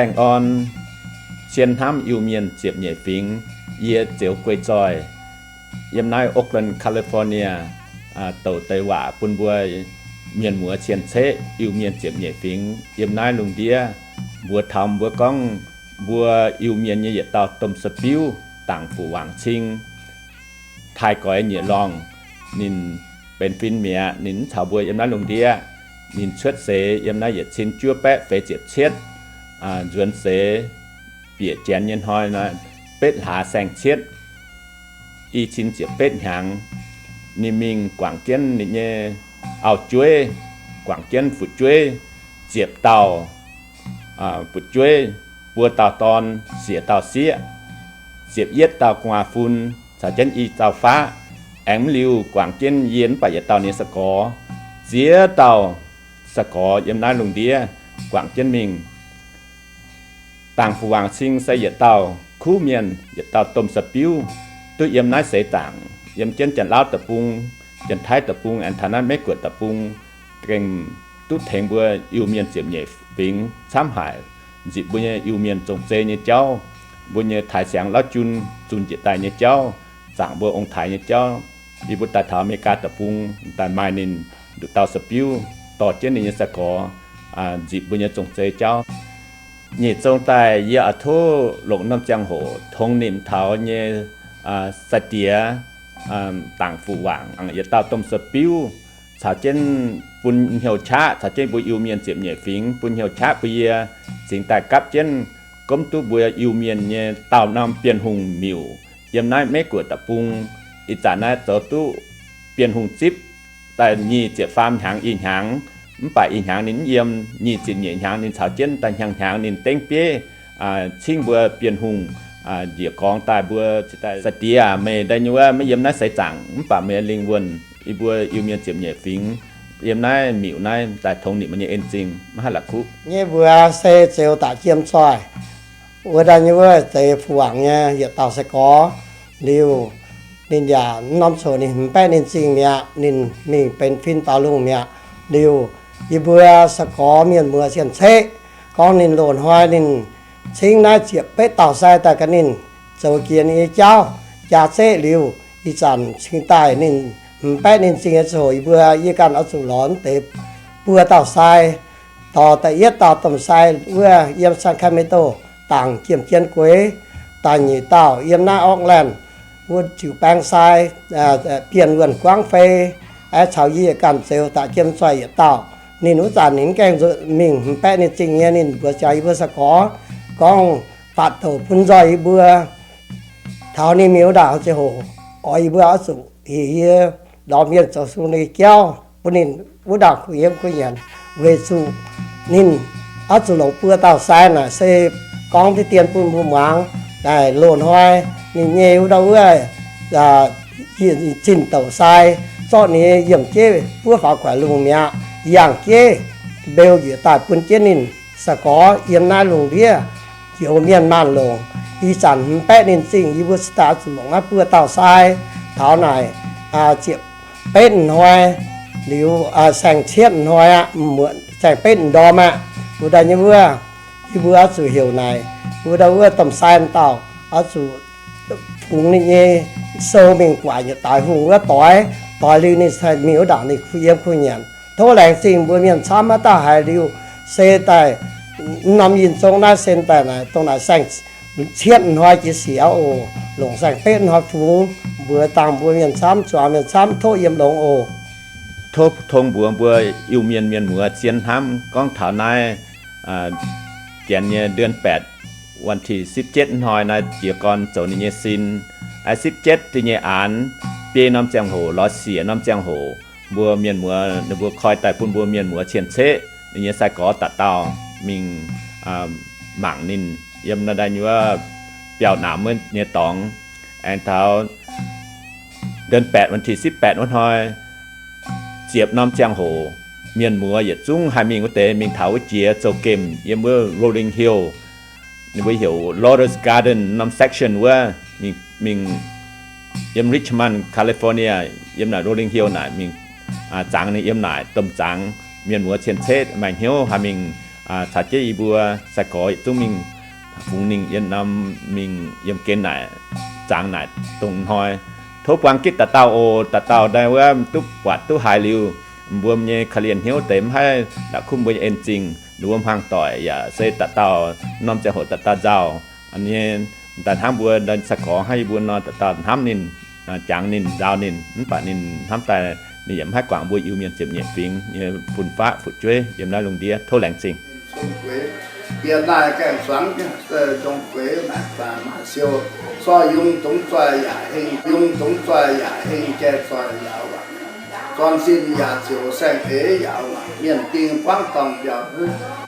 Baengh orn, cien hnamv Iu-Mienh ziepc nyeic fingx, yie Zeuz Guei Zoih, yiem naaiv Oakland, California, douc deix waac bun mbuo mienh muoz cien-ceqv Iu-Mienh ziepc nyeic fingx yiem naaiv lungh ndiev. Mbuox taux mbuo gorngv, mbuo Iu-Mienh nyei yietc dauh domh saa-biuv, Dangc Fuc Waangc Cing, Taiv Goix Nyeic Lorngh, ninh benx fin mi'aqv. Ninh mv caux mbuo yiem naaiv lungh ndiev. Ninh cuotv seix yiem naaiv yietc cin juov baeqv feix ziepc cietv, nzuonx seix bieqc janx nyei hnoi naaiv, betv hlaax saeng-cietv, i cin ziepc betv hnyangx. Ninh mingh guangc jienv ninh nyei auv-jueiv, guangc jienv fu'jueiv ziepc dauh, fu'jueiv buo dauh dorn, siec dauh sieqv, ziepc yietv dauh gu'nguaaz-fun, caux jienv i dauh faqv. Aengx mv liuz guangc jienv yie mv baac yietc dauh ninh nyei saa-gorx. Ziex dauh saa-gorx yiem naaiv lungh ndiev guangc jienv mingh. Dangc Fuc Waangc Cing se yietc dauh kuv mienh, yietc dauh domh saa-biuv, duqv yiem naaiv seix zaangc, yiem jienv Janx-Lauv Deic-Bung, Janx-Taiv Deic-Bung, aengx taux naaiv Meiv Guoqv Deic-Bung, gengh duqv tengx mbuo Iu-Mienh ziepc nyeic fingx camv haic, nzipc mbuo nyei Iu-Mienh zong-zei nyei jauv, mbuo nyei taaix siangx lauv jun zunh jiex daaih nyei jauv, zaangc mbuo ong-taaix nyei jauv. Yie mbuo daaih taux Aa^me^li^gaa Deic-Bung daaih maaih ninh nduqc dauh saa-biuv dorh jienv ninh nyei saa-gorx nzipc mbuo nyei zong-zei jauv. Nyic zong daaih yie oix tov longc norm ziangh hoc tongx nimc taux nyei sai-diex, Dangc Fuc Waangc, yietc dauh domh saa-biuv, caux jienv bun hnyouv qaqv, caux jienv mbuo Iu-Mienh ziepc nyeic fingx bun hnyouv qaqv bun yie cingx daaih gapv jienv gomv duqv mbuo Iu-Mienh nyei daauh norm Bienh Hungh miuc yiem naaiv Meiv Guoqv Deic-Bung. Ih zanc naaiv zoux duqv Bienh Hungh zipv daaih nyic ziepc faam hnyangx ih hnyangx, mv baac ih hnyangx ninh mv yiem. Nyic ziepc nyeic hnyangx ninh caux jienv daaih hnyangx-hnyangx ninh dengv bieiv cingv mbuo Bienh Hungh njiec gorngv daaih mbuo sai-diex aac, meih daaih nyei wuov maiv yiem naaiv seix zaangc, mv baac meih lingh wuonh yie mbuo Iu-Mienh ziepc nyeic fingx yiem naaiv miuc naaiv daaih tongx nimc meih nyei en-zingh, maiv haih la'kuqv nyei. Mbuo se Zeuz Daaih Jiem Zoih, wuov daaih nyei wuov Deix Fuc Waangc nyei yietc dauh sai-gorx. Liuz ninh yaac mv norm coc ninh hmz baeqv ninh zingh mi'aqv, ninh mingh benx fin faaux lungh mi'aqv. Liuz yie mbuo sai-gorx mienh muoz cien-ceqv gorngv ninh loz hnoi ninh cingv naaiv ziepc betv dauh sai daaih gaax ninh zoux jiex ninh nyei jauv jaa zeqv liuz, ih zanc cingx daaih ninh hmz baeqv ninh zingh nyei ziangh hoc yie mbuo yie ganh oix zuqc lorz deix buo dauh sai. Dorh da'yietv dauh domh sai wuov yiem Sacramento dangc jiem jien gueix, da'nyeic dauh yiem naaiv Oakland wuov ziux baeng sai, Bienh Wuonh Guangv Fei, caux yie ganh Zeuz Daaih Jiem Zoih yietc dauh. Ninh wuov zanc ninh mv gaengh nzuonx mingh hmz baeqv ninh zingh nyei, ninh mbuox jaa yie mbuo sai-gorx gorngv faatv douc bun nzoih yie mbuo. Taux ninh mingh wuov ndaangc ziangh hoc, oix yie mbuo oix zuqc heuc yie ndorm mienh zoux sung ninh jauv bun ninh wuov ndaangc kuh yiem kuh nyanc, weic zuqc ninh oix zuqc longc buo dauh sai naaic se gorngv deix dien bun mbuo muangx. Naaic loz-hnoi ninh nyei wuov ndau wuov zinh douc sai zorqv ninh nyei yiemh jeiv buov faaux guaix lungh mi'aqv, yangh jeiv mbeu njiec daaih bun jienv ninh sai-gorx yiem naaiv lungh ndiev njoux mienh maanh longc. Ih zanc hmz baeqv ninh zingh, yie mbuo cingx daaih oix zuqc longc naaiv buo dauh sai. Taux naaic ziepc betv hnoi liuz, saeng-cietv hnoi aqv, saeng-betv ndorm aqv, wuov daaih nyei wuov, yie mbuo oix zuqc heuc naaic wuov ndau wuov domh sai dauh oix zuqc fungx ninh nyei sou mingh guangc yietc daaih hungh wuov doix. Doix liuz ninh mingh wuov ndaangc ninh kuh yiem kuh nyanc. Tov laengz zingh mbuo mienh camv, maiv dauh haiz liuz se daaih mv norm yinh zong naaiv se daaih naaic dongh naaic saeng-cietv hnoi jiex sic oc, longc saeng-betv hnoi fungx. Mbuox dangh mbuo mienh camv, zuangx mienh camv, tov yiem longx oc. Tov tong mbuox mbuo Iu-Mienh mienh muoz zien hnamv gorngv taux naaiv janx nyei เดือนแปด วันที่สิบเจ็ด hnoi naaiv jiez gorn zoux ninh nyei sin. Siv jietv da'nyeic aanx, biei norm ziangh hoc lorz siec norm ziangh hoc, mbuo mienh muoz ninh mbuo koi daaih bun mbuo mienh muoz cien-ceqv ninh nyei sai-gorx dauh dauh mingh mangc ninh yiem naaiv daaih nyei wuov biauv-naamx wuov nyei dorngx. Aengx taux เดือนแปด วันที่สิบแปด wuov hnoi, ziepc norm ziangh hoc, mienh muoz yietc zungv haih mingh wuov deix mingh taux wuov jiex zouv-gemh yiem wuov Rolling Hill, ninh mbuo heuc Lotus Garden norm section wuov, mingh, mingh yiem Richmond, California, yiem naaic Rolling Hill naaic mingh zangx ninh yiem naaic domh zangx. Mienh muoz cien-ceqv maaih hnyouv haih mingh caux jienv yie mbuo sai-gorx yietc zungv mingh fungx ninh yiem norm, mingh yiem gen naaic, zangx naaic dongh hnoi. Tov buang gitv dauh dauh oc. Dauh dauh naaiv wuov duqv buatc duqv haiz liuz, mbuo nyei korv-lienh hnyouv deix mv haih la'kuqv mbuo nyei en-zingh, ninh mbuo hmuangv doic yaac se dauh dauh norm ziangh hoc dauh dauh nzauh nyei. Daaih hnangv mbuo sai-gorx hnangv yie mbuo nor, dauh dauh hnamv ninh, jangx ninh, nzauh ninh, mv baac ninh hnamv daaih ninh yaac mv haih guangc mbuo Iu-Mienh ziepc nyeic fingx nyei fun-faqv fu'jueiv yiem naaiv lungh ndiev. Tov laengz zingh. Yie naaiv gaengh zuangx, zong gueix naaic, maaih siou, sorc yungz dongz zoih yaac heng, yungz dongz zoih yaac heng, jai zoih yaac wangc, zorn sin yaac ziouc saeng-eix yaac wangc, mienh ding buangv dorngh mbiauh hneiv.